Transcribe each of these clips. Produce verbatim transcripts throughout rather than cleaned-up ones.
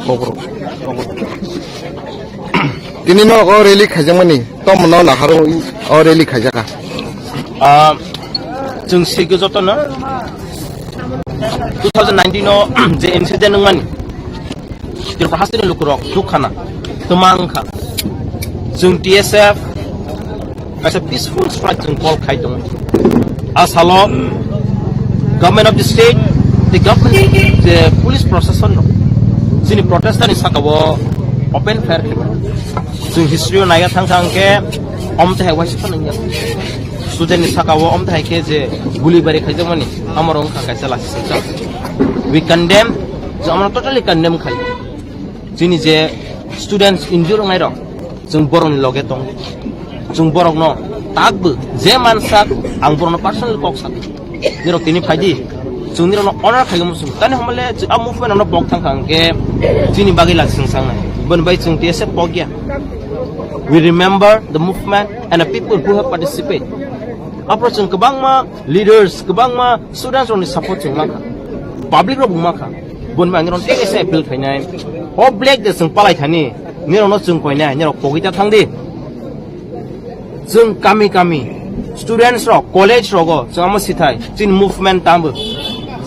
Kokrok. Tini no o rally khaijakmani, tomono naharo o rally khaijaka. Ah, chwng sigi jotono two thousand nineteen o je incident wngmani, Tripura hasteni lukurok dukha na twma wngkha. Chwng T S F kaisa peaceful strike chwng call khai tongo. A salo government of the state, the government, je police protection rok chini protester ni saka o open fire khai. Chwng history o naiya thang thang khe, om te hai waisa phano wngya. Student ni saka o om te hai khe je guli bari khaijakmani, amo rok wngkha kaisa lachi sengsa. We condemn, je amro totally condemn khai. Chini je students injure wngnai rok, chwng borokni loge tongo. Chwng borokno takbo je mansak, ang borokno personal kok sak. Nirok tini phaidi, chwng nirokno honor khaigwi muchung. Tani homole chwng a movement ano pok thang kha hwnkhe chini bagwi lachi sengsa wngnai. Boni bai chwng T S F pok ya. We remember the movement and the people who have participated. Aphuru chwng kwbangma leaders, kwbangma students rokni support chwng mankha, public rok bo mankha. Boni bai ang nirokno tei kaisa appeal khainai, o black day chwng palai thani, nirokno chwng koinai, nirok pogwi ta thang di. Chwng kami kami, students rok, college rogo chwng amo sithai, chini movement tambo.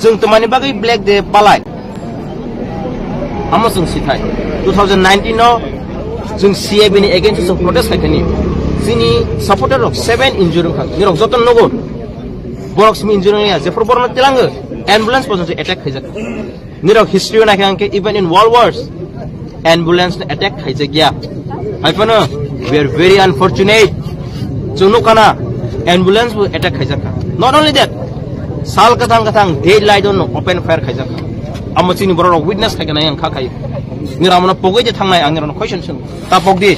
Chwng twmani bagwi black day palai. Amo chwng sithai. Two thousand nineteen no chwng C A B ni against o chwng protest khai thani. Chini supporter rok seven injury wngkha. Nirok joto nogo. Borok simi injury wngya. Jephru borokno tilango. Ambulance porjonto attack khaijak. Nirok history o naikha hwnkhe even in world wars ambulance no attack khaijakya. Hai phano we are very unfortunate. Chwng nukha na ambulance bo attack khaijakha. Not only that, sal kwthang kwthang day light no open fire khaijakha. Amo chini borok rok witness khaikha nai ang kha khai. Nirok amo no pogwi je thangnai ang nirok no question swn. Ta pok di.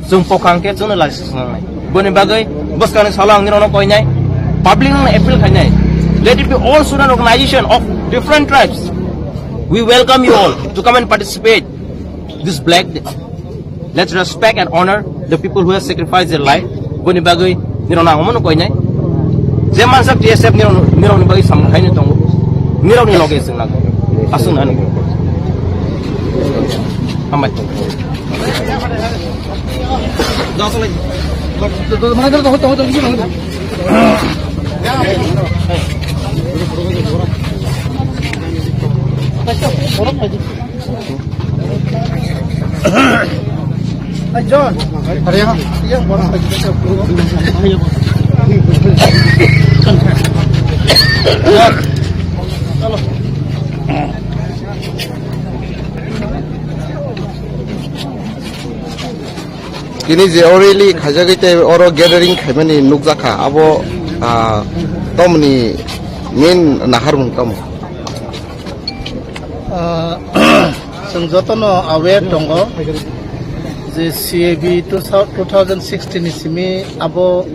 Chwng pokha hwnkhe chwngno lachi swngnai. Boni bagwi bwskangni salo ang nirokno koinai, public no appeal khainai. Let it be all student organization of different tribes. We welcome you all to come and participate this black day. Let's respect and honor the people who have sacrificed their life. Boni bagwi nirokno ang omono koinai. Je mansak T S F nirok, nirokni bagwi samung khaino tongo. Nirokni loge chwng nago. Aswk nani. Hambai. John. Tini je o rally khaijagwi tei oro gathering khaimani nukjakha, abo, ah, tomoni main naharmung tamo? Ah, chwng jotono aware tongo je C A B two thou-, two thousand sixteen ni simi abo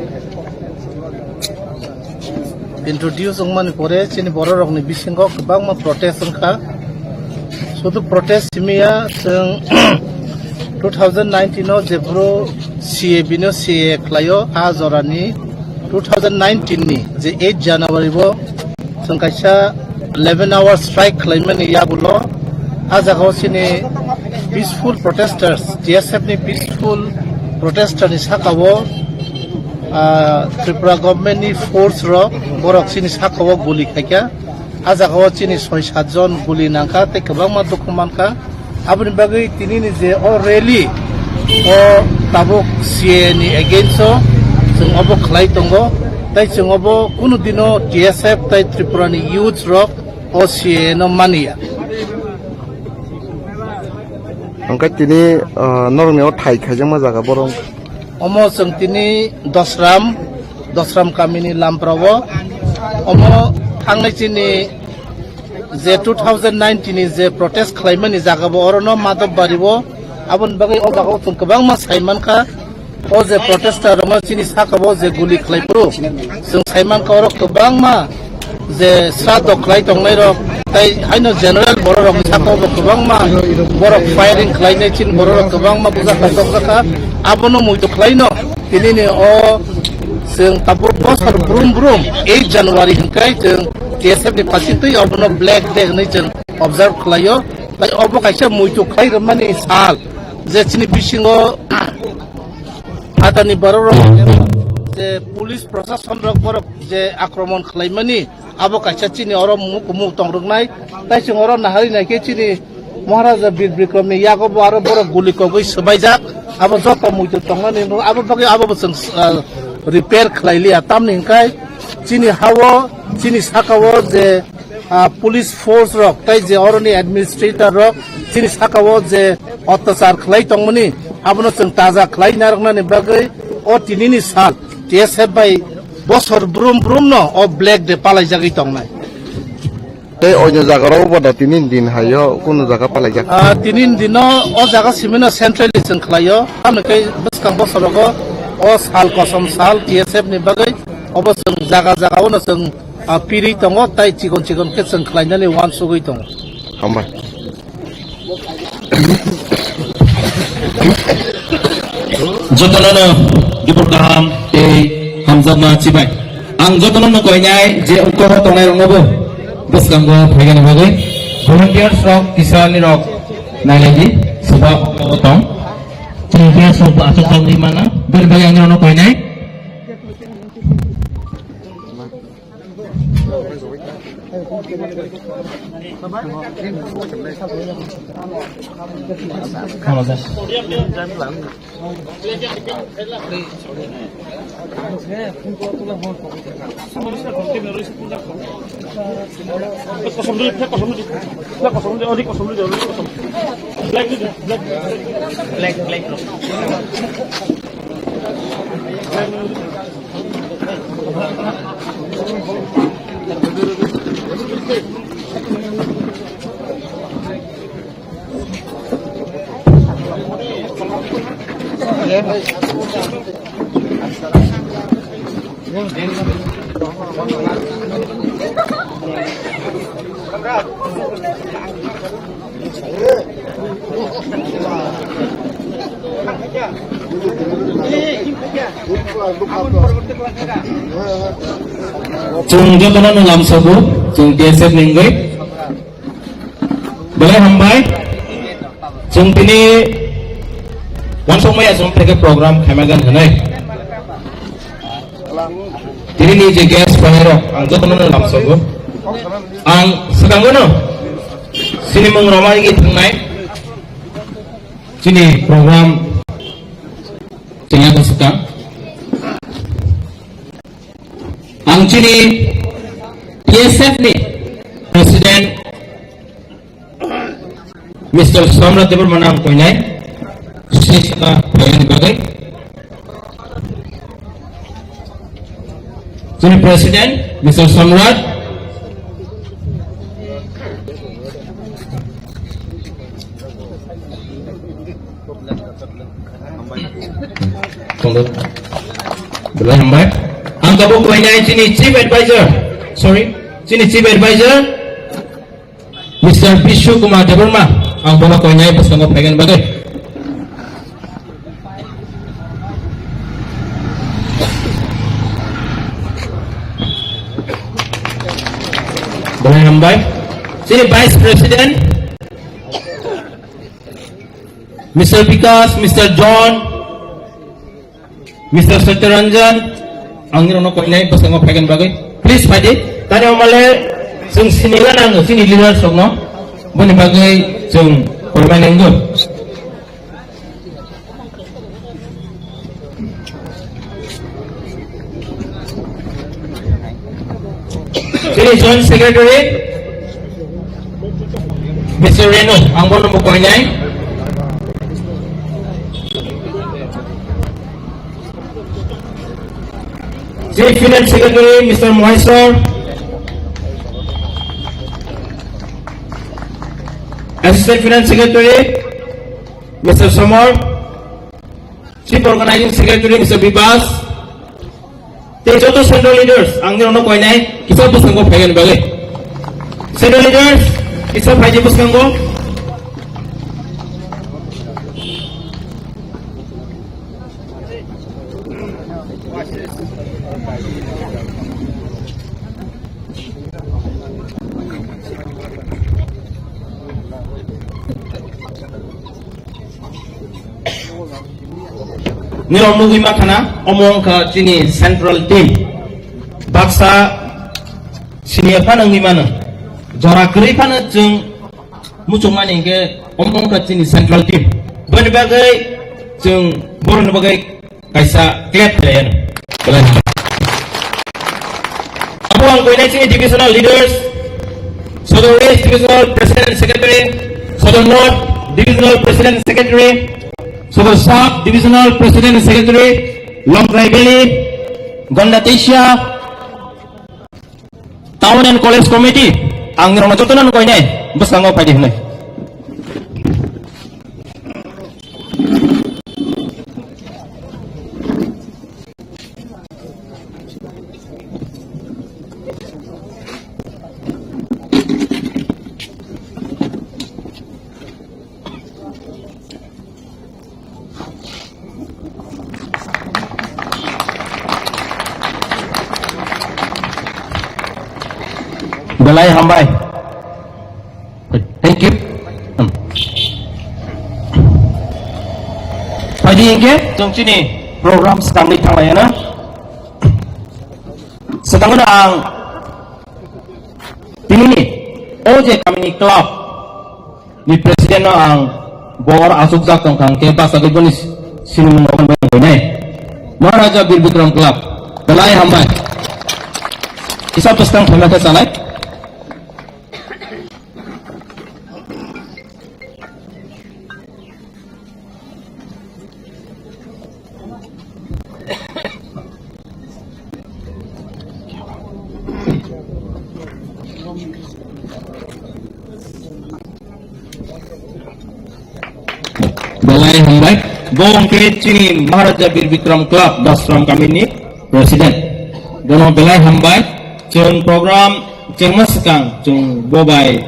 introduce wngmani pore chini bororokni bisingo kwbangma protest wngkha. Sudu protest simiya, chwng two thousand nineteen o jephru C A B no C A A khlaio, a jorani two thousand nineteen ni je eight January o chwng kaisa eleven hour strike khlaimani yagulo, a jagao chini peaceful protesters, T S F ni peaceful protester ni sakao, ah, Tripura government ni force rok borok chini sakao guli khaikha. A jagao chini soi sat jon guli nangkha tei kwbangma dukhu mankha. Aboni bagwi tinini je o rally, o tabuk C A A ni against o chwng obo khlai tongo. Tei chwng obo kunu dino T S F tei Tripura ni youth rok o C A A no maniya. Hwnkhe tini, ah, norokni o thai khaijakma jaga borok. Omo chwng tini Dosram, Dosram kamini lamprao. Omo thangnai chini je two thousand nineteen ni je protest khlaimani jaga bo orono Madhobbario. Aboni bagwi o jaga o chwng kwbangma saimankha. O je protester rokno chini sakao je guli khlai phuru, chwng saimankha oro kwbangma je sraddho khlai tongnai rok, tei haino general borok rokni sakao bo kwbangma borok firing khlainai chini borok rok kwbangma bujak kha tokjak kha. Abono muitu khlaino tinini o chwng tabuk bosor brum brum eight January hwnkhe chwng T S F ni phaising twi obono Black Day hwnwi chwng observe khlaio. Tai obo kaisa muitu khai rwmani sal, je chini bisingo phatani borok rok, je police prosason rok borok je akromon khlaimani, abo kaisa chini oro mung kumung tong rwknai. Tai chwng oro nahari naikhe chini Maharaja Bir Bikramni yago bo aro borok guli kogwi swbaijak. Abo joto muitu tongnani hinwi abo bagwi abo bo chwng, ah, repair khlai liya. Tamni hwnkhe chini ha-o, chini saka-o je, ah, police force rok tei je oroni administrator rok chini saka-o je otyachar khlai tongmani, abono chwng taja khlai narwknani bagwi o tinini sal T S F bai bosor brum brum no o Black Day palaijagwi tongnai. Tei oino jaga rok bo da tini din hai o kunu jaga palaijak. Ah, tini dino o jaga simino centrally chwng khlaio. Tamni khe bwskang bosorogo o sal kosom sal T S F ni bagwi obo chwng jaga jaga o no chwng, ah, piri tongo, tai chikon chikon khe chwng khlainani uansugwi tongo. Hambai. Jotono no dibor kaham tei hamjakma chibai. Ang jotono no koinai je ungkoro tongnai rokno bo bwskango phaigani bagwi. Volunteers rok kisa ni rok nailai di, soba tong. Volunteers rok bo achuk tong di mana. Beri bagwi ang rokno koinai. Chwng jotono no lamsogo, chwng T S F ni wngwi. Belai hambai. Chwng tini uansukmaya chwng tei khe program khaimagwna hwnwi. Tini ni je guest phainairok ang jotono no lamsogo. Ang swkango no chini mung rwmani thangnai chini program chini swkang. Ang chini T S F ni President Mister Samrat Debbarma no ang koinai stage o phainani bagwi. Chini President Mister Samrat. Tunggu. Belai hambai. Ang tabuk koinai chini Chief Advisor. Sorry. Chini Chief Advisor Mister Bishu Kumar Debbarma. Ang bono koinai bwskango phaigani bagwi. Belai hambai. Chini Vice President Mister Bikas, Mister John, Mister Satyaranjan, ang nirokno koinai bwskango phaigani bagwi. Please phaidi. Tani omale chwng sinila nango, chini leaders rokno. Boni bagwi chwng koimani wngwi. Chini Joint Secretary, Mister Renu, ang bono bo koinai. Chini Finance Secretary, Mister Maheshwar. Assistant Finance Secretary, Mister Samar. Chief Organizing Secretary Mister Bibas, tei joto Central Leaders, ang nirokno koinai kisa bwskango phaigani bagwi. Central Leaders, kisa phaidi bwskango. Nirok nugwi makhana, omo wngkha chini central team. Baksa siniya phano wngwi mano. Jora kwrwi phano chwng muchungmani hinkhe omo wngkha chini central team. Boni bagwi chwng borokni bagwi kaisa clap khlaiya. Abo ang koinai chini divisional leaders, Sodor West Divisional President and Secretary, Sodor North Divisional President and Secretary, Sodor South Divisional President and Secretary, Longtrai Valley, Gonda Tesia, Town and College Committee, ang nirokno jotono koinai bwskango phaidi hwnwi. Belai hambai. Thank you. Hmm. Phaidi hinkhe chwng chini program swkangwi thanglaiya na. Swkangno ang tinini o je kamini club ni president no ang bor asukjak tongkha, hwnkhe bachagwi boni sinimung rok nai. Maharaja Bir Bikram Club, belai hambai. Kisa bwskang thangna khe chanai. Belai hambai. Bo wngkhe chini Maharaja Bir Bikram Club, Dasram kamini president. Bono belai hambai. Chwng program chengma swkang chwng bo bai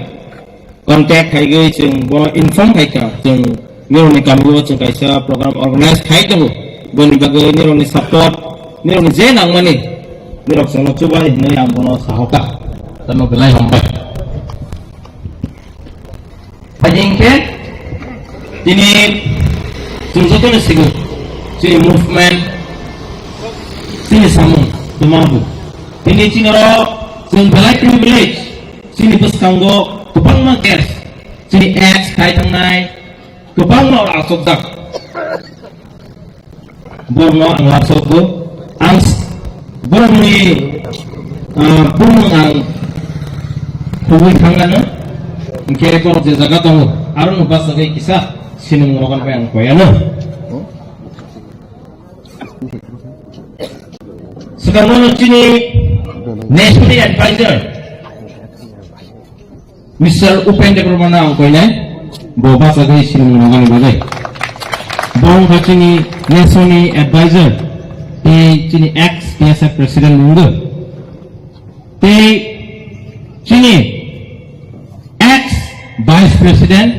contact khaigwi chwng bono inform khaikha, chwng nirokni kamio chwng kaisa program organize khai tongo, boni bagwi nirokni support, nirokni je nangmani nirok chwngno chubai hinwi ang bono sahokha. Tamo belai hambai. Phaidi hinkhe tini chwng jotono sigo chini movement, chini samung twma bu. Tini chini oro chwng belai privilege. Chini bwskango kwbangma guest, chini ex khai thangnai kwbangma oro achukjak. Borokno ang uansukgo, ang s-, borokni, ah, bumung ang khugui thangano, hinkhe borok je jaga tongo, arono bachagwi kisa sinimung rogan bai ang koyano. Swkangno chini National Advisor, Mister Upen Debbarma no ang koinai, bo bachagwi sinimung rogani bagwi. Bo wngkha chini National Advisor, tei chini ex T S F President wngwi. Tei chini ex Vice President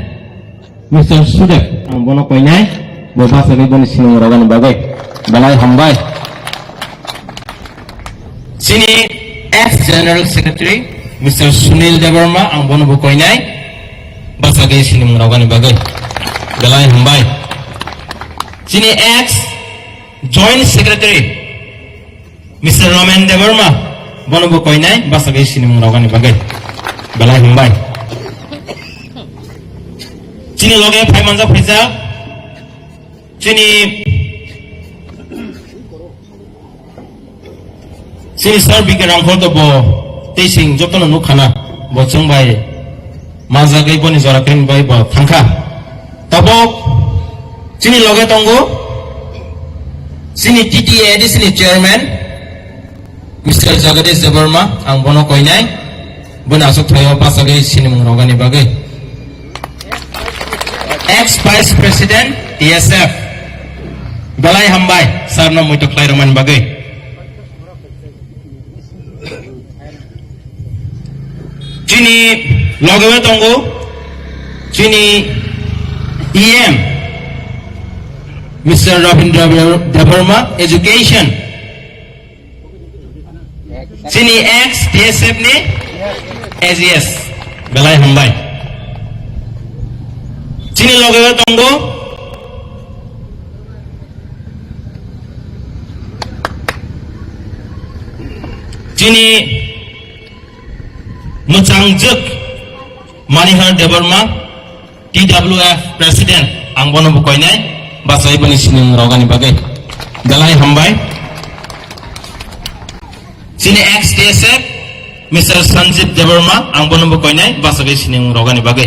Mister Sudep, ang bono koinai, bo bachagwi boni sinimung rogani bagwi. Belai hambai. Chini ex General Secretary Mister Sunil Debbarma, ang bono bo koinai, bachagwi sinimung rogani bagwi. Belai hambai. Chini ex Joint Secretary Mister Ramen Debbarma, bono bo koinai, bachagwi sinimung rogani bagwi. Belai hambai. Chini loge phai manjak phaijak, chini, chini Sir B K Rangkhol to bo tei sing jotono nukhana, bo chwng bai majagwi boni jora kring bai bo thangkha. Tabok chini loge tongo chini T T A D C ni chairman Mister Jagadish Debbarma, ang bono koinai, boni aswk thaio bachagwi sinimung rogani bagwi. Ex Vice President T S F, belai hambai, sir no muitu khlai rwmani bagwi. Chini logeo tongo, chini E M, Mister Rabindra Debbarma, Education. Chini ex T S F ni A G S. Belai hambai. Chini logeo tongo, Chini mwchangjwk Manihar Debbarma, T W F President, ang bono bo koinai, bachai boni sinimung rogani bagwi. Belai hambai. Chini ex T S F, Mister Sanjib Debbarma, ang bono bo koinai, bachagwi sinimung rogani bagwi.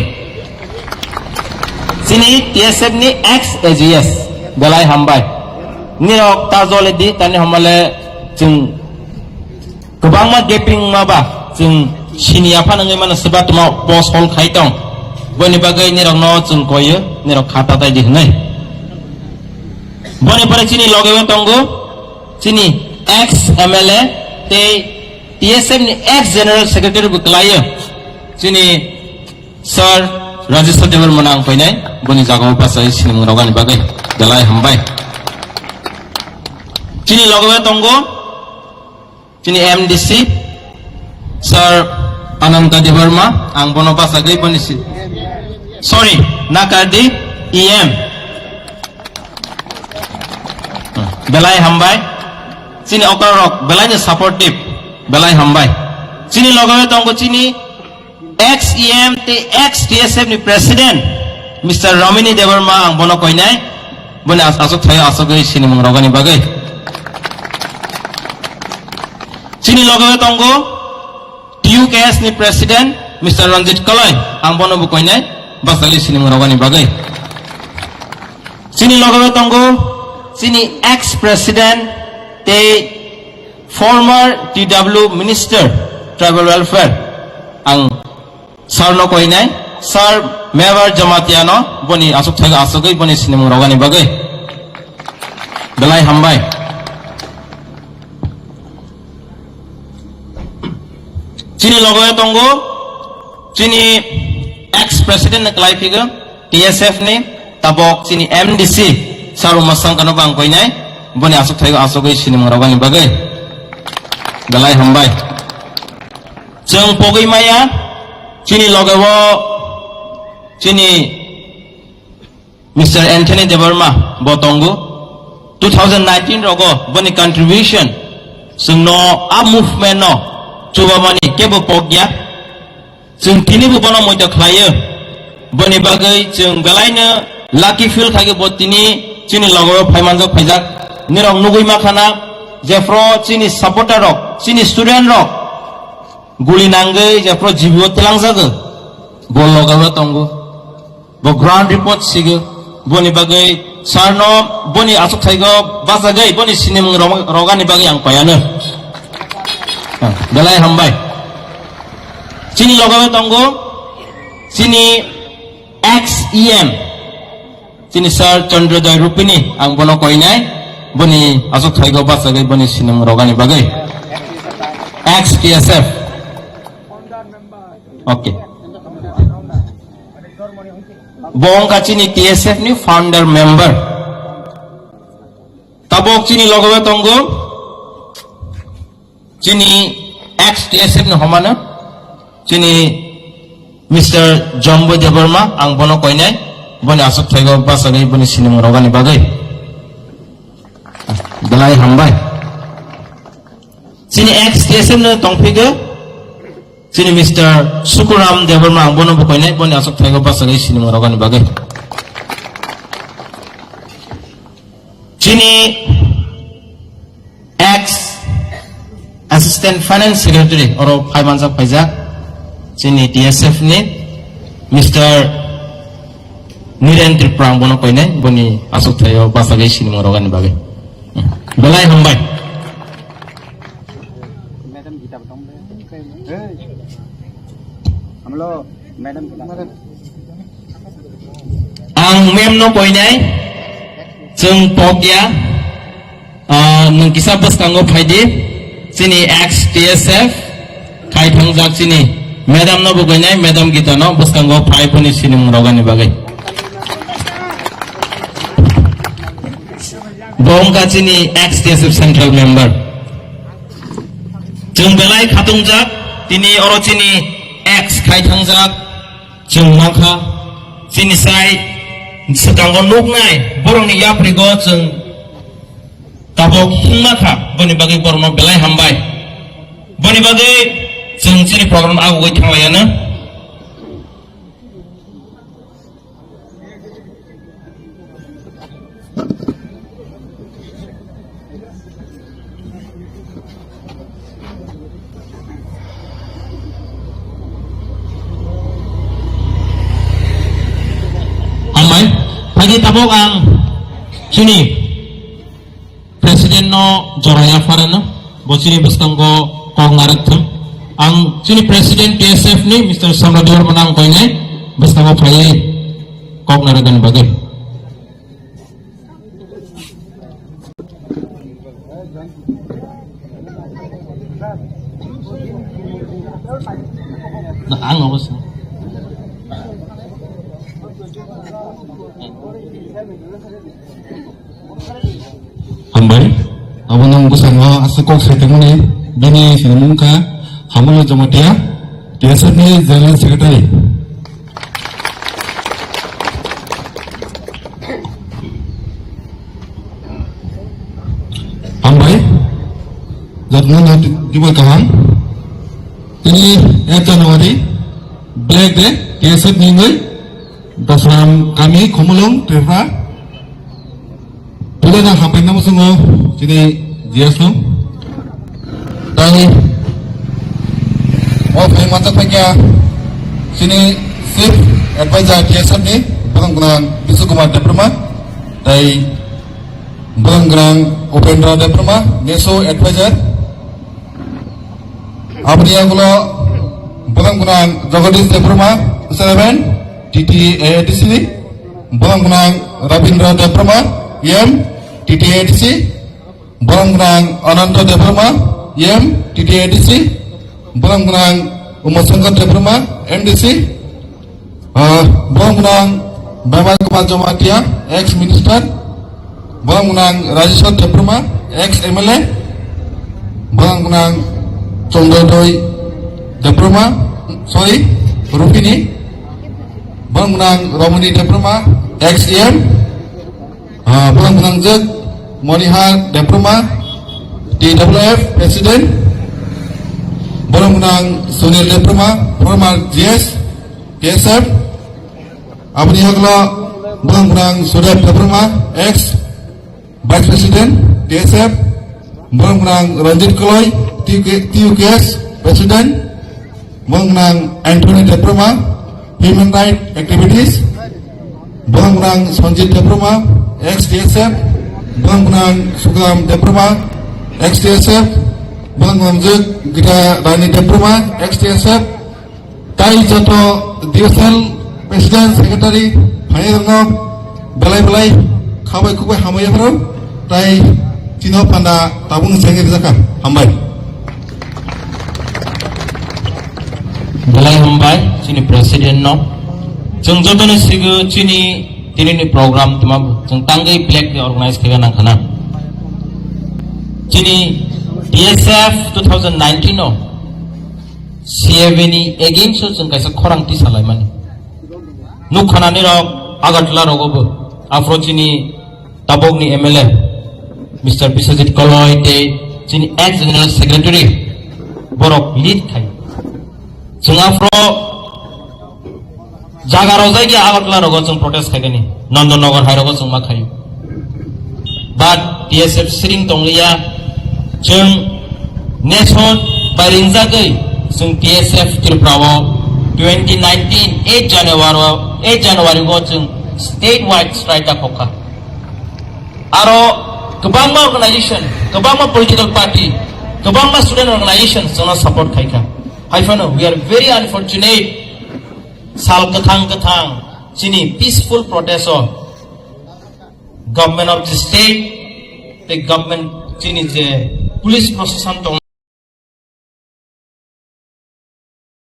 Chini T S F ni ex A G S, belai hambai. Nirok ta jole di, tani hamale chwng kwbangma gaping ma ba, chwng sini apha nangwi mano seba tuma post hol khai tong. Boni bagwi nirokno chwng koyo, nirok kha tatai di hwnwi. Boni pore chini loge o tongo, chini ex M L A tei T S F ni ex General Secretary bo kwlaiyo. Chini Sir Rajeshwar Debbarma no ang koinai, boni jagao bachai sinimung rogani bagwi belai hambai. Chini loge o tongo, chini M D C, Sir Ananta Debbarma, ang bono bachagwi boni si-, sorry, Nakardi E M. Belai hambai. Chini okra rok belai ni supportive, belai hambai. Chini loge o tongo chini ex E M tei ex T S F ni President, Mister Ramini Debbarma, ang bono koinai, boni as-, aswk thaio aswkgwi sinimung rogani bagwi. Chini loge o tongo T U K S ni President, Mister Ranjit Koloi, ang bono bo koinai, bachagwi sinimung rogani bagwi. Chini loge o tongo, chini ex President tei former T W Minister, Tribal Welfare, ang Sir no koinai, Sir Mevar Jamatia no boni aswk thaio aswkgwi boni sinimung rogani bagwi. Belai hambai. Chini loge o tongo, chini ex President ni kwlai phigo, T S F ni, tabok chini M D C, Sir Uma Sangkar no bo ang koinai, boni aswk thaio aswkgwi sinimung rogani bagwi. Belai hambai. Chwng pogwi maya, chini loge o chini Mister Anthony Debbarma bo tongo. Two thousand nineteen rogo boni contribution chwngno a movement no chubamani kebo pokya. Chwng tini bo bono moito khlaio. Boni bagwi chwng belaino lucky feel khaikhe bo tini chini logo phaimanjak phaijak. Nirok nugwi makhana jephro chini supporter rok, chini student rok guli nangwi jephro G B o twlangjago. Bo logo tongo. Bo ground report sigo, boni bagwi sir no boni aswk thaigo bachagwi boni sinimung rog-, rogani bagwi ang paiano. Ha, belai hambai. Chini logo tongo, chini ex E M, chini Sir Chandrojoy Rupini, ang bono koinai, boni aswk thaigo bachagwi boni sinimung rogani bagwi. Ex T S F. Okay. Bo wngkha chini T S F ni founder member. Tabok chini logo tongo chini ex T S F ni homano chini Mister Jombo Debbarma, ang bono koinai, boni aswk thaigo bachagwi boni sinimung rogani bagwi. Belai hambai. Chini ex T S F no tongphikgo. Chini Mister Sukuram Debbarma, ang bono bo koinai, boni aswk thaigo bachagwi sinimung rogani bagwi. Chini ex Assistant Finance Secretary, oro phaimanjak phaijak, chini T S F ni Mister Niren Tripura, ang bono koinai, boni aswk thaigo bachagwi sinimung rogani bagwi. Belai hambai. Madam Gita bo tong de. Hey. Amlo, Madam Gita. Ang ma'am no koinai, chwng pokya, ah, nwng kisa bwskango phaidi, chini ex T S F, khai thangjak chini madam no bo koinai, Madam Gita no bwskango phai boni sinimung rogani bagwi. Bo wngkha chini ex T S F central member. Chwng belai khatungjak, tini oro chini ex khai thangjak, chwng mankha, chini sai swkango nuknai borokni yaprigo chwng tabok himmakha, boni bagwi borokno belai hambai. Boni bagwi chwng chini program agugwi thanglaiano. Hambai, phaidi tabok ang chini President no joraya pharano, bo chini bwskango kok narwk thung. Ang chini President T S F ni Mister Samrat Debbarma no ang koinai bwskango phaiwi kok narwkna bagwi. Na, ang obo se. Hambai. Abono bwskango aswk kok sai tongmani bini sinimung wngkha Hamulo Jamatia, T S F ni General Secretary. Hambai, jotno no tiboi kaham. Tini ek January, Black Day, T S F ni wngwi, Dosram kami, Khumulwng, Tripura. Puila na hambai namo sungo, chini G S no. Tai o phai mata phai kya chini Chief Advisor T S F ni, borong gunang Bisu Kumar Debbarma, tai borong gunang Upendra Debbarma, Neso Advisor, aboni yagulo borong gunang Jagadish Debbarma, Chairman, T T A D C, borong gunang Rabindra Debbarma, E M, T T A D C, Borong gunang Ananta Debbarma, E M, T T A D C. Borong gunang Uma Shankar Debbarma, M D C. Ah, borong gunang Bema Kumar Jamatia, ex minister. Borong gunang Rajeshwar Debbarma, ex M L A. Borong gunang Chondrodoi Debbarma, sorry, Rupini. Borong gunang Romani Debbarma, ex E M. Ah, borong gunang jek Monihar Debbarma, T W F President. Borong gunang Sunil Debbarma, former G S, T S F. Aboni yagulo borong gunang Sudeb Debbarma, ex Vice President, T S F. Borong gunang Ranjit Koloi, T U K, T U K S President. Borong gunang Anthony Debbarma, Human Rights Activities. Borong gunang Sanjit Debbarma, ex T S F. Borong gunang Suklam Debbarma, ex T S F. Borong gunang jek Gita Rani Debbarma, ex T S F. Tai joto D S L President, Secretary, phainairokno belai belai khabai khukbai hambai yapharo. Tai chino panda tabung chengir jaka. Hambai. Belai hambai chini President no. Chwng joto ni sigo chini tini ni program tuma chwng tangwi black ni organize khe nang khana. Chini T S F two thousand nineteen no C A B ni against o chwng kaisa khorang tisa laimani. Nuk khanani rok Agartala rogo bo. Afro chini tabok ni M L A, Mister Biswajit Koloi tei chini ex General Secretary borok lead khai. Chwng afro jaga rok jai khe Agartala rogo chwng protest khaikani, Nandanagar hai rogo chwng ma khaio. But T S F siring tongliya, chwng nation bai ringjagwi chwng T S F Tripura o twenty nineteen eight January o, eight January o chwng state wide strike da khokha. Aro kwbangma organization, kwbangma political party, kwbangma student organization chwngno support khaikha. Haiphano we are very unfortunate, sal kwthang kwthang chini peaceful protest o government of the state tei government chini je police proshashan tong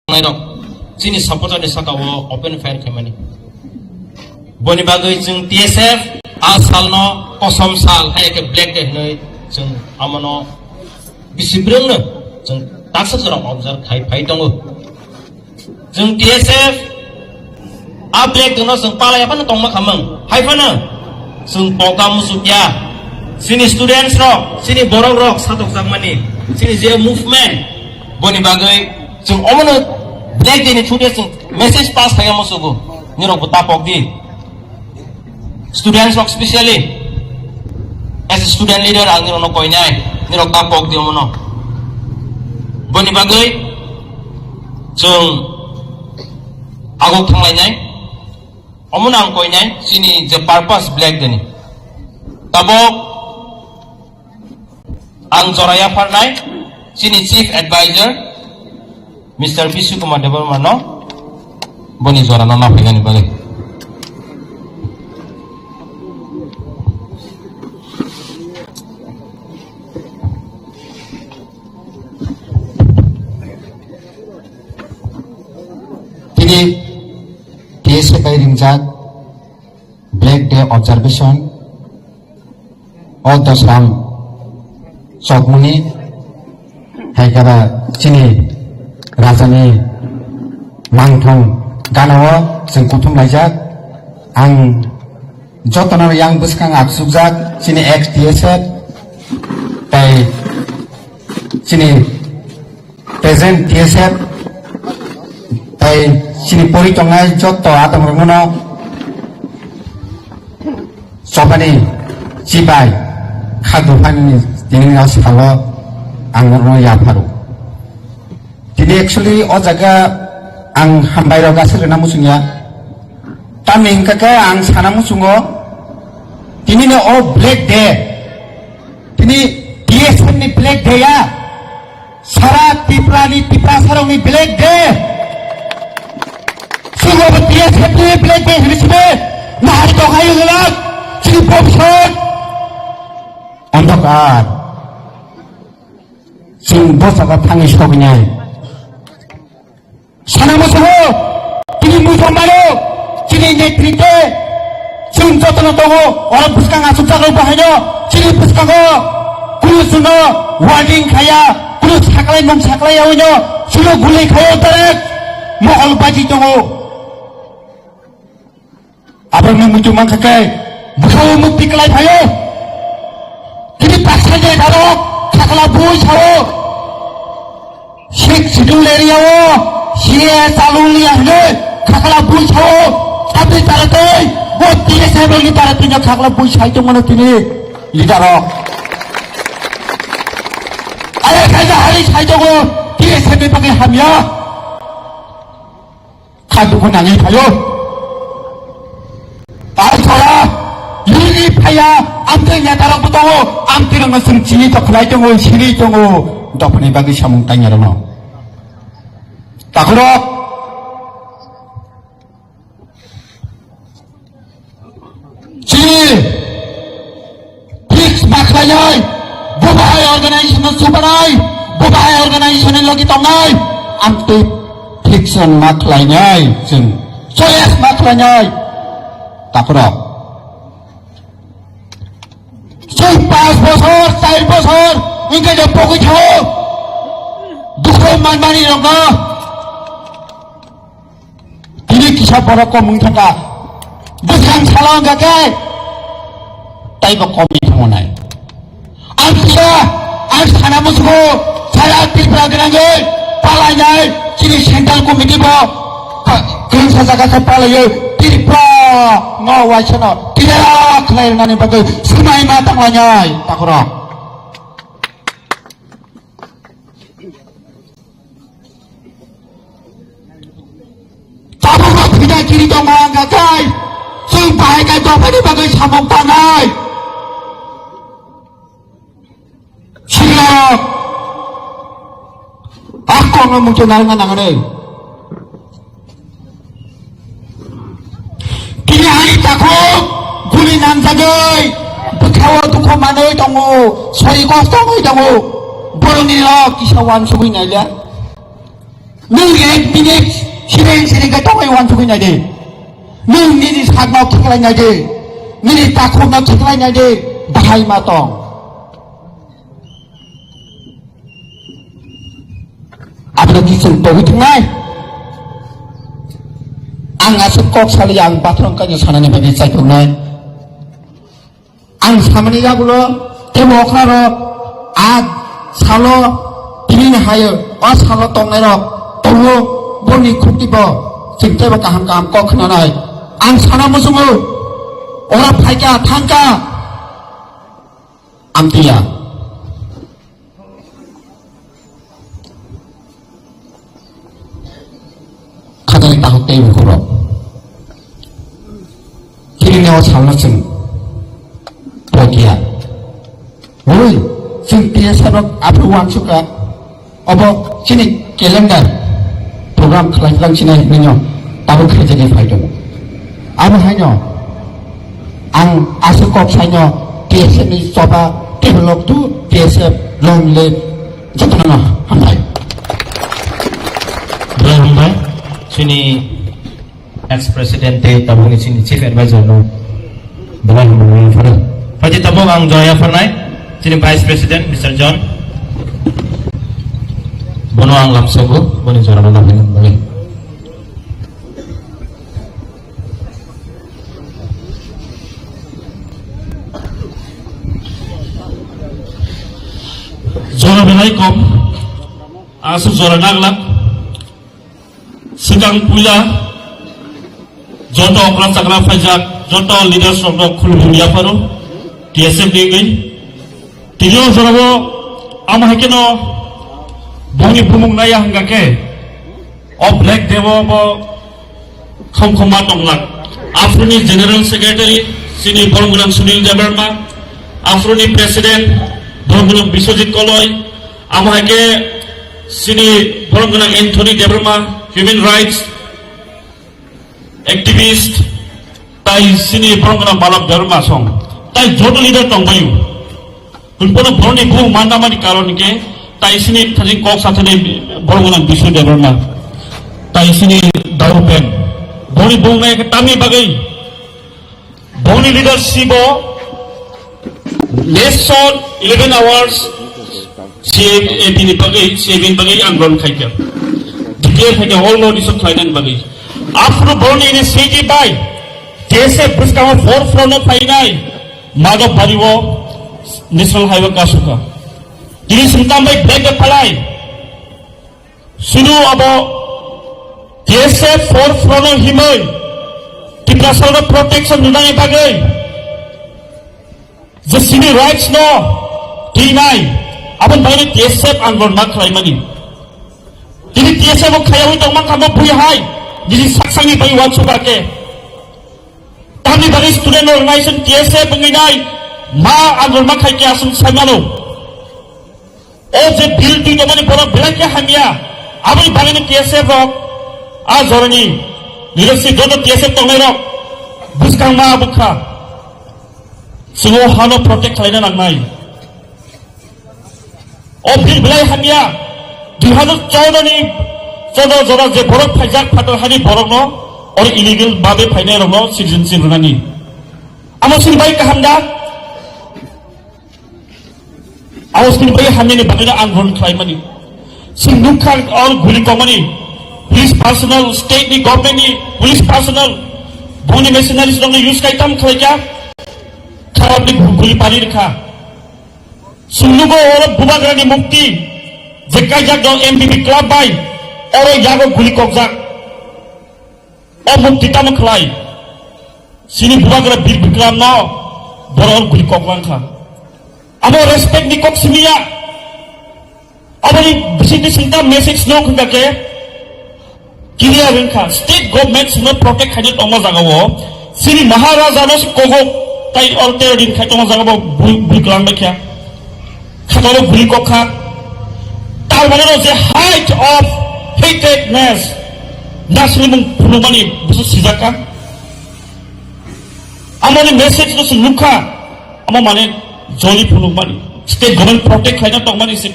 nairok chini supporter ni saka o open fire khaimani. Boni bagwi chwng T S F a salno kosom sal hai khe black day hinwi chwng amono bisi brwngno chwng taksa jora observe khai phai tongo. Chwng T S F a black day no chwng palai phano tongma khamang. Hai phano chwng poka musukya. Chini students rok, chini borok rok satokjakmani, chini je movement, Boni bagwi chwng omono Black Day ni through de chwng message pass khaina musugo. Nirok bo ta pok di. Students rok specially as a student leader ang nirok no koinai. Nirok ta pok di omono. Boni bagwi chwng aguk thanglainai. Omono ang koinai chini je purpose Black Day ni. Tabok ang jora yapharnai chini Chief Advisor Mister Bishu Kumar Debbarma no boni jora no naphainani bagwi. Tini T S F bai ringjak Black Day Observation o dosram chokmani hai khe ba chini rajani mangthong gana o chwng kuthum laijak. Ang jotono yang bwskang achukjak chini ex T S F tei chini present T S F tei chini pori tongnai jotto adongrokno chobani chibai kha dophani tini o salo ang norokno yapharo. Tini actually o jaga ang hambai rok aswk rwna muchungya. Tamni hwnkha khe ang sana muchungo tini no o Black Day, tini T S F ni Black Day ya. Sara Tripura ni Tiprasa rok ni Black Day. Singbo T S F ni Black Day hini sibe nahari tongkhai wngwlak chini bobswk. Andhakar. Chwng bo jaga thangwi sogwinai. Sana musugo, tini muitom mano, chini netritwe, chwng jotono tongo, oro bwskang achukjak rok bahaino, chini bwskango, kunu chwngno warning khaya, kunu saklai mung saklai yaoino, chwngno guli khayo direct, mohol baji tongo. Aboni muitu mankha khe bwkhao mukti kwlai phaio. Tini baksa je darok khakla bui sao. Sixth Schedule area o C A A chalung liya hwnwi khakla bui sao. Aboni tara tei bo T S F ni tara tino khakla bui sai tongmano tini leader rok. Are khaja hari sai tongo T S F ni bagwi hamya. Kha dukhu nangwi phaio. Pai sala, yuni phaya, amtwi netarokbo tongo, amtwirokno chwng chini tokhlai tongo, sini tongo, dophani bagwi samung tangyarokno. Takhorok, chini fix ma khlainai, bo bahai organization no chubanai, bo bahai organization ni logi tongnai, amtwi fix ma khlainai, chwng choice ma khlainai, takhorok. Chwng panch bochor, char bochor, wngkhe je pogwi thango, dukhu manmani rokno. Tini kisa borok kom wng thangkha. Bwsang salo wngkha khe taibo kom wng thango nai. Ang kisa, ang sana musugo, sara Tripura gwnangwi palainai chini central committee bo kwrwngsa jaga khe palaiwi Tripura no waisano tiyara khlai rwnani bagwi swmai ma tanglainai takhorok. Tabukno thwida kiri tongo wngkha khe, chwng bahai khe dophani bagwi samung tangnai. Sirok, a kokno muitu narwkna nangnai. Tini ani takhuk guli nangjagwi bwkhao dukhu manwi tongo, sori kosto wngwi tongo. Borokni rok kisa uansugwi nailiya. Nwng ek minute sireng sireng khe tongwi uansugwi naidi. Nwng nini sakno khiklai naidi. Nini takhukno khiklai naidi. Bahai ma tong. Aboni chwng togwi thangnai. Ang aswk kok saliya, ang bathroom kaisa sanani bagwi chaituknai. Ang samani yagulo tei mokra rok a salo tini hayo O salo tongnai rok tongo, boni khukti bo chwng teibo kaham kaham kok khwnanai. Ang sana muchungo, ora phaika thangka amtiya. Khatani tahuk tei bukurok. Kini neo salno chwng pokia. Oi, chwng T S F rok aphuru wansukha. Obo chini calendar program khlai phlang sinai hinwi no tabuk khaijagwi phai tongo. Abo haino ang aswk kok saino T S F ni choba develop to T S F long live jotono hambai. Belai hambai. Chini Ex President tei tabukni chini Chief Advisor no belai hambai phano. Pati tabuk ang joya pharnai chini Vice President Mister John. Bono ang lamsogo, boni jorano nangmani bagwi. Jora belai kom, aswk jora nangla. Swkang puila joto okra chakra phaijak, joto leaders rokno khulumung yapharo, T S F ni wngwi. Tini o jorao amo hai kheno bongni bumung naiya hwnkha khe, o Black Day o bo khom khom ma tonglak. Aphuruni General Secretary chini borok gwnang Sunil Debbarma, aphuruni President borok gwnang Biswajit Koloi, amo hai khe chini borok gwnang Anthony Debbarma, human rights activist, tai chini borok gwnang Balap Debbarma song, tai joto leader tongbaio. Hwnphano borokni bumung manna mani karon hwnkhe tai chini thani kok sathani borok gwnang Bishu Debbarma, tai chini Daru Pen. Borokni bumung nai khe tamni bagwi borokni leadership o less than eleven hours C A B ni bagwi, C A B ni bagwi andolon khaikha. Declare khaikha, all notice khlainani bagwi. Aphuru borokni initiative bai T S F bwskango forefront o phainai Madhobari o National Highway kasukha. Tini singtam bai Black Day phalai. Sunu abo T S F forefront o himwi Tiprasarokno protection rwnani bagwi je chini rights no thinai, aboni bagwi T S F andolon ma khlaimani. Tini T S F o khayawi tongma kamo bui hai, nini saksangni bai uansukha khe. Tamni bagwi student organization T S F wngwi nai ma andolon ma khai khe aswk saimano. O je bill twi tongmani borok belai khe hamya, aboni bagwino T S F rok a jorani leadership joto T S F tongnai rok bwskang ma bwkha. Chwng o hano protect khlaina nangnai. O bill belai hamya, dui hajar choudo ni, choudo jora je borok phaijak phatar hani borokno oro illegal babe phainai rokno citizenship rwnani. Amo chini bai kaham da? Abo chini bai hamyani bagwino andolon khlaimani. Chwng nukha oro guli kokmani. Police personnel, state ni government ni police personnel, boni mercenaries rokno use khai tam khlaikha. Kharap ni guli pari rwkha. Chwng nugo oro Bubagrani mukti je kaijak do M B B club bai, oro yago guli kokjak. O mukti tamo khlai? Chini Bubagra Bir Bikram no borok guli kok langkha. Abo respect ni kok simi ya. Aboni bisingtwi singta message no khungkha khe clear wngkha. State government sino protect khaina tongma jaga o. Chini Maharaja no se kogok tai or tero din khai tongma jaga o bui, bui klang bai kha. Khatalo guli kok kha. Tar mane no je height of hatredness, nasri mung phunukmani busu sijak kha. Amoni message no se nukha. Amo mane joli phunukmani. State government protect khaina tongmani se.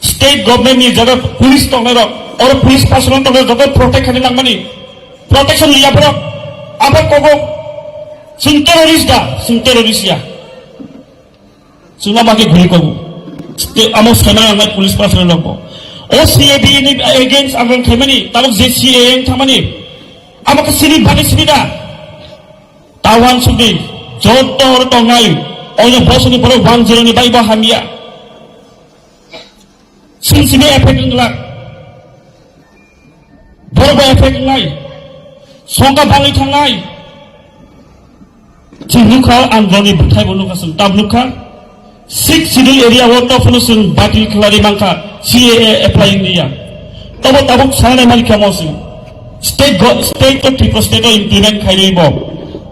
State government ni jaga police tongnai rok, oro police personnel tongnai rok, joto protect khaina nangmani. Protection liya borok. Abo kogo. Sing terrorist da, sing terrorist ya. Chwngno bagwi guli kogo. Tei amo sena nangnai police personnel rokbo. O C A B ni against ang khaimani, tabuk je C A A wng thangmani. Amo khe sini bagwi sini da. Tawan sugwi joto oro tongnai. Oino bosoni borok one zero ni bai bo hamya. Sini sini effect wngla. Borok bai effect wngnai, songkha bangwi thangnai. Chini nukha ang joni bwthai bo nukha, chwng tab nukha. Sixth Schedule area o to phano chwng batil khlari mankha, C A A apply wngya. Tobo tabuk sanai mani kamo chwng state go, state to Tripura state o implement khainai bo.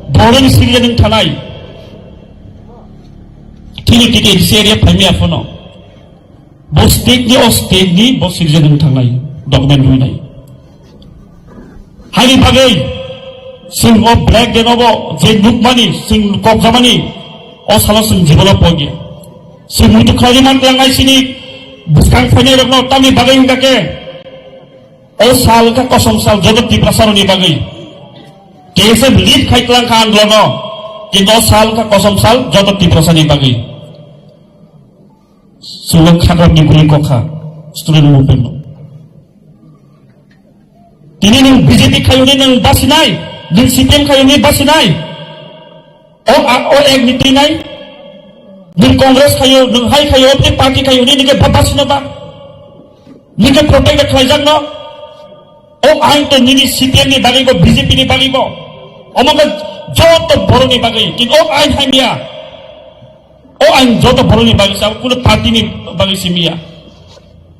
Boroni sirja nung thanai. Tini T T A D C area phaimya phano. Bo state ni, o state ni bo citizen wng thangnai, document rwnai. Haini bagwi chwng o Black Day no bo je nukmani, chwng kokjamani, o salo chwng jibono pogya. Chwng muitu khlai man tlangnai sini bwskang phainai rokno tamni bagwi wngkha khe o sal wngkha kosom sal joto Tiprasa rokni bagwi. T S F lead khai tlang kha andolono, kintu o sal wngkha kosom sal joto Tiprasa ni bagwi. Sulok khakra ni bwrwi kokha student movement no. Tini nwng B J P khayuni nwng basinai, nwng C P M khayuni basinai. O, a, o ek niti nai. Nwng Congress khayo, nwng hai khayo, o party khayuni nike ba basino ba. Nike protect khlaijak no. O ain to nini C P M ni bagwi bo, B J P ni bagwi bo. Omo khe joto borok ni bagwi. Kintu o ain hamya. O ang joto borokni bagwi se, abo kuno party ni bagwi simi ya.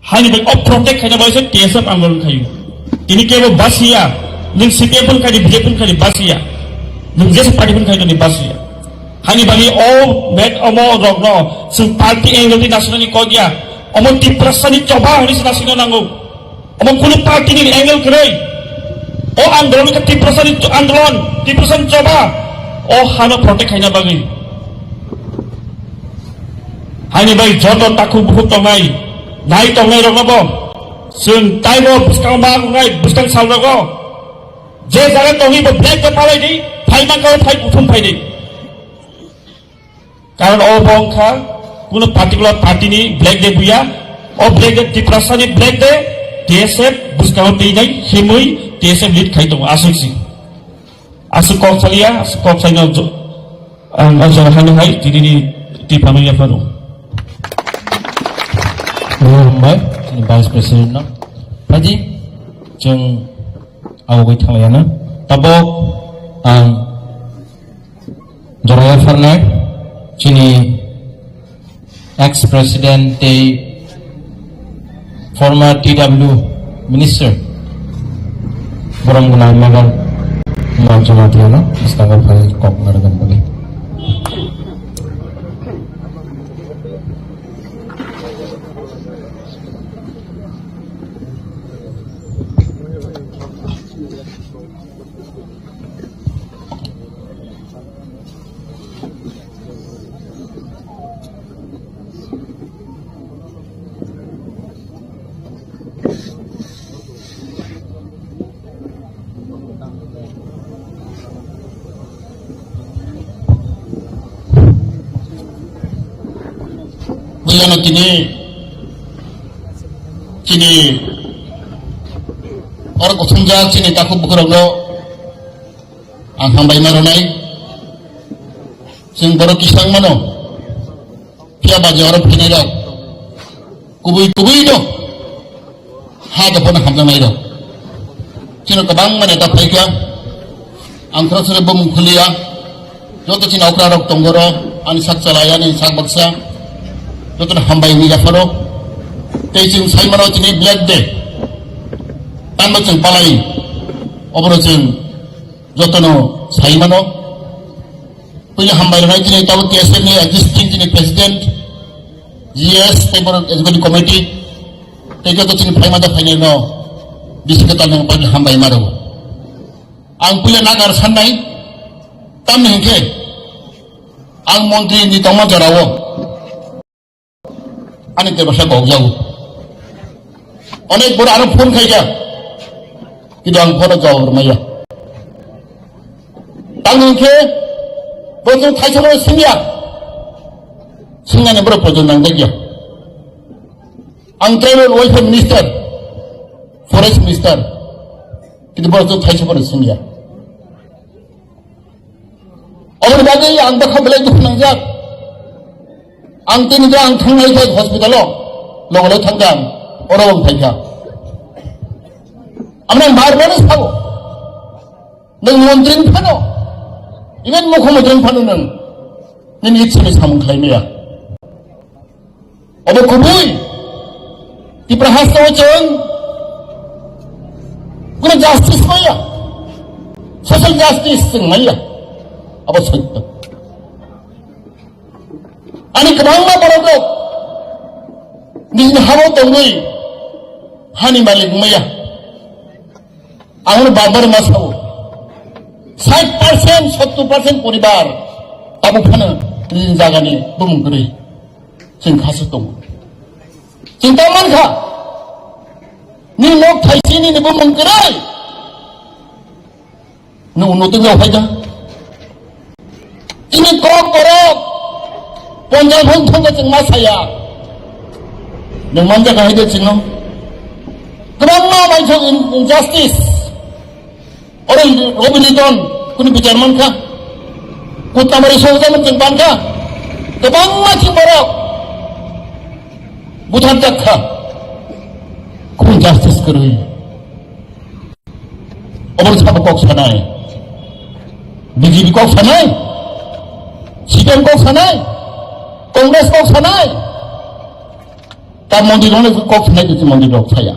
Haini bagwi o protect khaina bagwi se T S F andolon khayo. Tini kebo basiya, nwng C P M phano khaidi, B J P phano khaidi basiya. Nwng jesa party phano khaidi basiya. Haini bagwi o met omo rokno chwng party angle ni nasinani kok ya. Omo Tiprasa ni choba hwnwi se nasina nango. Omo kunu party ni angle kwrwi. O andolon khe Tiprasa ni andolon, Tiprasa ni choba. O hano protect khaina bagwi. Haini bai joto takhuk bukhuk tongnai, nai tongnai rokno bo. Chwng taibo bwskang ma wngnai, bwskang sal rogo. Je jaga tongwi bo black de palai di, phai man khe phai buthum phai di. Karon o bo wngkha kuno particular party ni black day buya, o black day Tiprasa ni black day, T S F bwskango twi nai himwi T S F lead khai tongo aswk si. Aswk kok saliya, aswk kok saino jo-, ang o jaga hano hai tini ni twi phano yapharo. Hambai, chini Vice President no. Phaji, chwng abo bai thanglaiyana. Tabok ang Joraya Pharnai, chini ex-president tei former T W Minister, borom gwnang member Kumar Jamatia no bwskango phai kok narwkna bagwi. Buiyano tini chini oro kuthumjak chini takhuk bukhurokno ang hambai ma rwnai. Chwng borok kisang mano, phiya ba je oro phainai rok kubui kubui no ha dophano hamjaknai rok. Chini kwbangma neta phaikha, ang khoroksa bumung khuliya, joto chini okra rok tongo ro, ani sak chalai, ani sak baksa, jotono hambai wngwi yapharo. Tei chwng sai mano chini black day, tamo chwng palai, oboro chwng jotono sai mano. Puila hambai rwnai chini tabuk T S F ni existing chini president, G S, tei borok executive committee, tei joto chini phaima da phainai no bisi kwtal nang phaini hambai ma rwo. Ang puila nagar sannai, tamni hinkhe ang montri ni tongma jorao. Ani tebasa kok jago. Onek boro aro phone khaija. Kido ang phone jawab rwmaya. Tangni khe bo chwng thaisa bo singya. Singnani boro pojon nang jakya. Ang tribal welfare minister, forest minister. Kido boro chwng thaisa bo singya. Oboni bagwi ang bwkha belai dukhu nangjak. Ang tini je ang thangnai khe hospital o, logo loi thangkha ang. Oro ang phaikha. Amno ang bar bar sao. Nwng montri phano, even mukhyamantri phano nwng nini ichha ni samung khlai maya. Obo kubui Tipra hasteo chwng kuno justice maya, social justice chwng maya. Abo sotto. Ani kwbangma borok rok nini habo tongwi hani malik maya. Ang bar bar ma sao, sait percent, sottor percent poribar tabuk phano nini jagani bumung kwrwi. Chwng kha se tongo. Chwng ta mankha, nini nok thaisi nini bumung kwrwi. Nwng unnoti wng phai da. Chini kok borok ponjal phang thangkhe chwng ma saya. Nwng manjak hai de chwngno. Kwbangma maisok in-, injustice. Oro Robi Liton kuni bichar mankha. Kutamari sokjak chwng pankha. Kwbangma chini borok butharjak kha. Kung justice kwrwi. Obo sabo kok sanai. B J P kok sanai. C P M kok sanai. Congress kok sanai. Ta mondi rok kok sanai, tu mondi rok saya.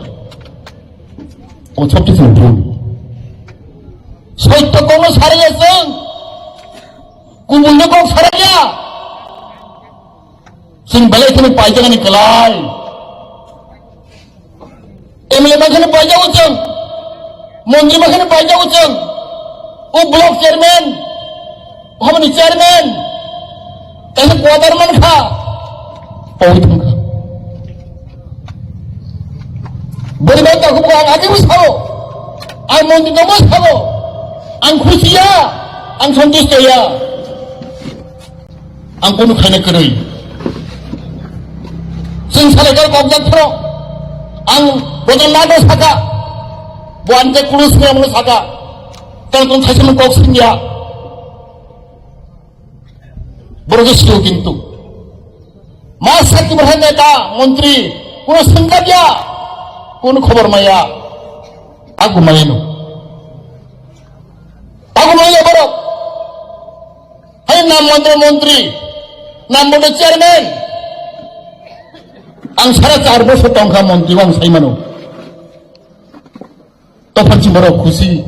O chok tu bhul. Soitto kono saraya chwng. Kubun no kok saraya. Chwng belai kheno paijak ani kwlai. M L A ma kheno paijak o chwng. Montri ma kheno paijak o chwng. O block chairman, habani chairman, kaisa quarter man kha. Pawi thang kha. Bori bai ta khubo ang agi bo sao. Ang montri no bo sao. Ang khusi ya, ang santusto ya. Ang kunu khaina kwrwi. Chwng salai kar kok jak phro. Ang bojan ma do saka. Bo ang je kunu swnam no saka. Tang tang thaisa kok singya. Borok je sio kintu. Ma sakti borok neta, montri, kunu sengkak ya. Kunu khobor maya. Aku maya no. Aku maya borok. Hai nam montri montri, nam montri chairman. Ang sara char bosor tongkha montri, ang sai mano. Tophan si borok khusi.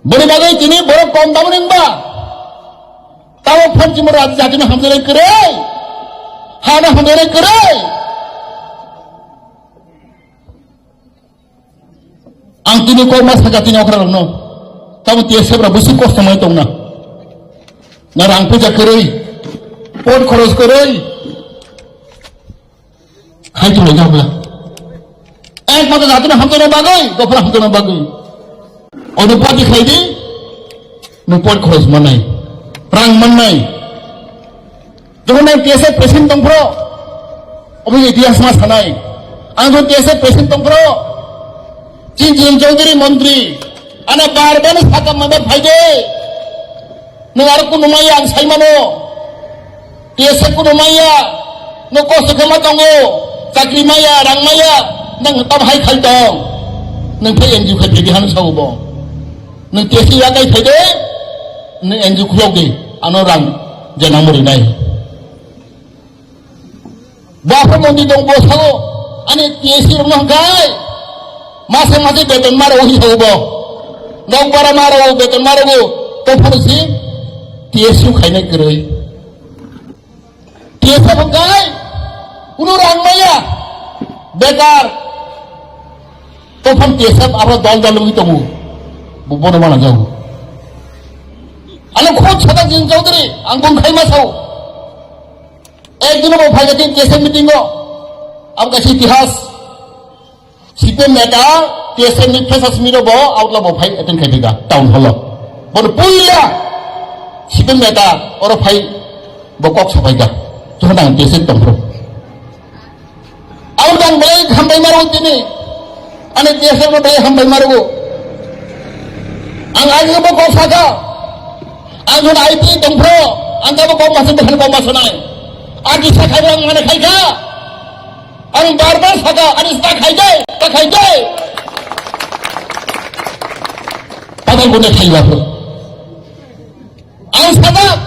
Boni bagwi tini borok kom tamo ningba. Tamo phan si borok jatino hamjare kwrwi. Hano hamjare kwrwi. Ang tini kok ma saka tini okra rokno. Tamo T S F rok bisi kosto mai tongna. Na rang puja kwrwi, pot khoros kwrwi. Khai tong jak bla. Ek mata jatino hamtona bagwi, dophra hamtona bagwi. Onupati khai di, no pot khoros manai, rang manai. Jokhon ang T S F president tongphro, obo itihas ma sanai. Ang jokhon T S F president tongphro, Chin Chin Chaudhary montri, ana bar bar sakam maba phaide. Nwng aro kunu maya ang sai mano. T S F kunu maya, nwng kosto khe ma tongo, chakri maya, rang maya, nwng tam hai khai tong. Nwng khe N G O khai phaidi hano sao bo. Nwng T S F yakai phaide, nwng N G O khulok di, ano rang je nang mori nai. Bafra mondi dong bo sao, ani T S C rok no hwnkhe masa masa beton maro wi sao bo. Nokbara maro beton maro bo, to phano si T S C khainai kwrwi. T S F hwnkhe kuno rang maya, bekar. To phan T S F abo dol dol wngwi tongo. Bo bono mana jago. Ano khod sada Jin Chaudhary, ang bung khai ma sao. Ek dino bo phai tin T S F meeting o. Abo kaisa itihas. C P M neta T S F ni freshers meet o bo outla bo phai attend khai da town hall o. Bono puila C P M neta oro phai bo kok sapai da. Jokhon ang T S F tongphro. Ang dang belai hambai maro tini. Ani T S F no belai hambai maro. Ang agi bo kok saka. Ang jun I T tongphro. Ang kabo kok masuk, bukan kok masuk nai. Agi sakai ang mana khai ka. Ang bar bar saka, ani ta khaijai, ta khaijai. Padal gune thaiba phuru. Ang sajak,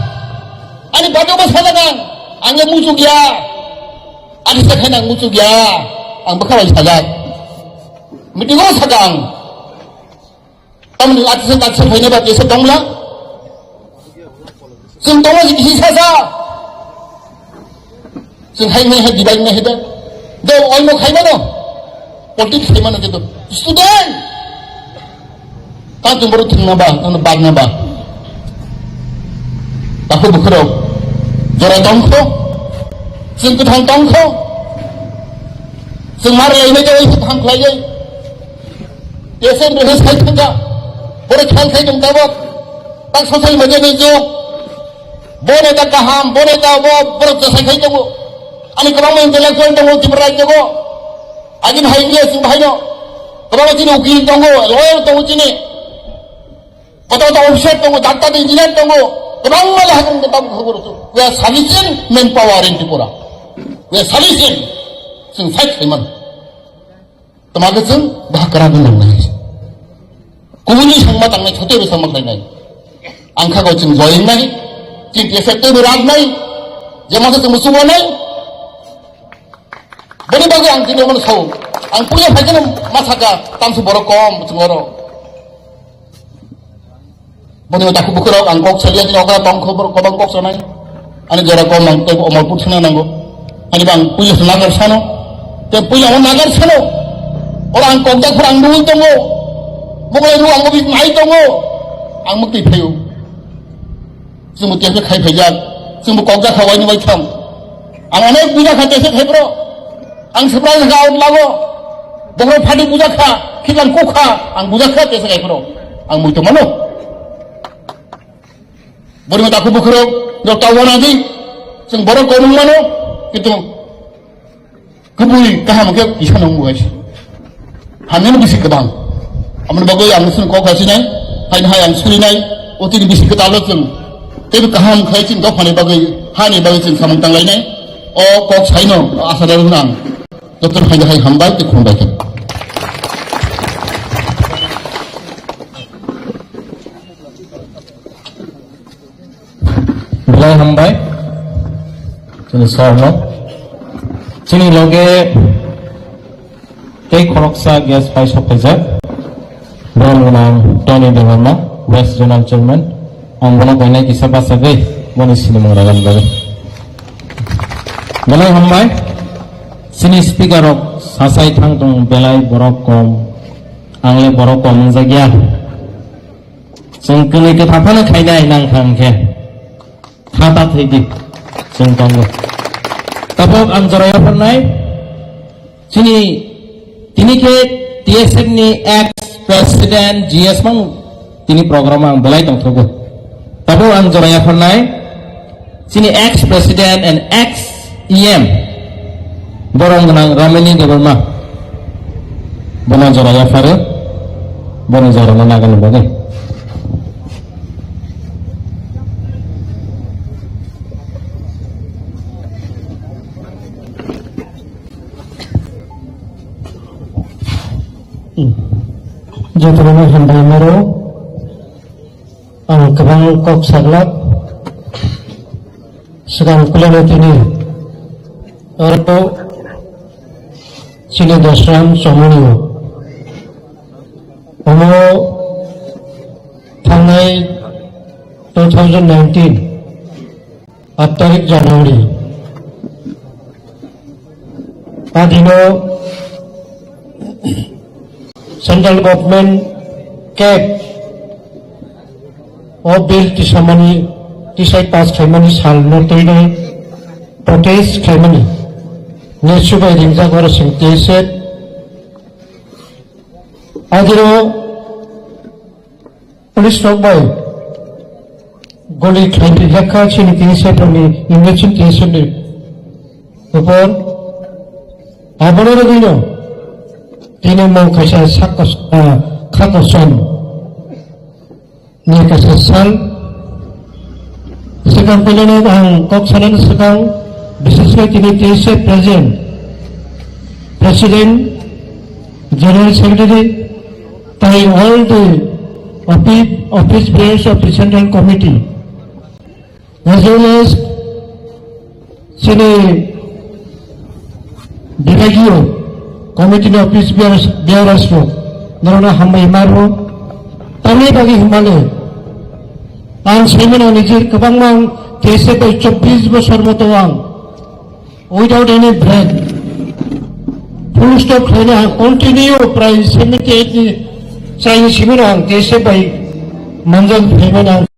ani bajabo sajak ang, ang le muchuk ya, ani sakhaino ang muchuk ya, ang bwkha bai sajak, meeting o sajak ang. Tamni atisa tatisa phaina ba tesa tongla, chwng tongo kisi sasa. Chwng hai nai hai divide nai hai da. Do oimo khai mano. Politics khai mano kintu student. Ta chwng boro thwngna ba, tamo bagna ba. Takhuk bukhurok jora tongkho. Chwng kwthang tongkho. Chwng mar lainai jai ham khlai jai. Tesa rwhwi sai thangkha. Boro khel khai tong tabok. Tak social media ni jug. Bo neta kaham, bo neta bo borok jasai khai tongo. Ani kwbangma intellectual tongo Tripura rajyo o. Agini hai India sing bahaino. Kwbangma chini ukil tongo, lawyer tongo chini. Koto koto officer tongo, doctor, engineer tongo. Kwbangma jaga tongo, tongo, tongo. We are sufficient manpower in Tripura. We are sufficient. Sing fight khai man. Tama khe chwng bahai kwrak wng nangnai. Kubuni sangma tangnai, chotwi bai sangma khlainai. Ang kha chwng join nai, chini T S F tei rak nai, je masa chwng musugo nai. Boni bagwi ang tini omono sao. Ang puila phaikhe no ma saka, tamsu borok kom chwng oro. Boni takhuk bukhurok ang kok salia, chini okra tongkho borok kwbang kok sanai. Ani jora kom ang tei Omorpur thana nango. Ani bang puila nagar sano. Tei puila o nagar sano. Oro ang kok jak phur ang dugui tongo. Moklai ru ang bobit mai tongo. Ang mukti phaio. Chwngbo tesa khai phaijak. Chwngbo kok jak kha waini bai thang. Ang onek buja kha tesa khai bro. Ang surprise kha out lago. Bokhorok phadi buja kha, khiklang kuk kha, ang buja kha tesa khai bro. Ang muitu mano. Borima takhuk bukhurok, rok ta wana di. Chwng borok komung mano. Kitu kubui kaham khe isa nang buai. Hamya no bisi kwbang. Amoni bagwi ang chwng kok hasinai, haino hai ang surinai, o tini bisi kwtal o chwng teibo kaham khai chini dophani bagwi, hani bagwi chwng samung tanglainai. O kok saino, o asa rok nang joto haino hai hambai tei khumbai khe. Belai hambai. Chini sir no. Chini loge tei khoroksa guest pai sokphaijak. Borok ni nang Tony Debbarma, West Zonal Chairman. Ang bono koinai kisa bachagwi boni sinimung rwna bagwi. Belai hambai. Chini speaker rok sasai thang tong belai borok kom. Ang le borok kom wngjakya. Chwng kwnwi kwtha phano khainai nang thang khe. Kha ta thwi di. Chwng tongo. Tabuk ang jora yapharnai. Chini tini khe T S F ni ex president G S mang tini program ang belai tongthogo. Tabuk ang jora yapharnai. Chini ex president and ex E M borok gwnang Ramani Debbarma. Bono jora yapharo. Bono jora no nagani bagwi. Jotono hambai maro. Ang kwbang kok saglak. Swkang kulano tini oro chini Dosram Chomoni o. Omo thangnai two thousand nineteen aat tarik January. A dino central government cap o bill tisamani, tisai pass khaimani sal no twi nai protest khaimani. Nesu bai ringjak oro sing T S F. A dino Police rok bai goli khlai rijak kha chini T S F ni, Imagine T S F ni upor. Abono rwgwino tini mo kaisa sak kos-, ah, kha kosom ni kaisa sal. Swkang puilano ang kok sanani swkang, bises khe tini T S F president President, General Secretary, tai all the office, office bearers of the Central Committee, as well as chini bibhagiyo committee ni office bearers, bearers rok norokno hambai maro. Tamni bagwi himale ang saimano nijir kwbangma ang T S F bai chobbish bosor moto ang without any break, full stop khlaina ang continue prai seventy eight ni chai simino ang T S F bai manjak phaimani ang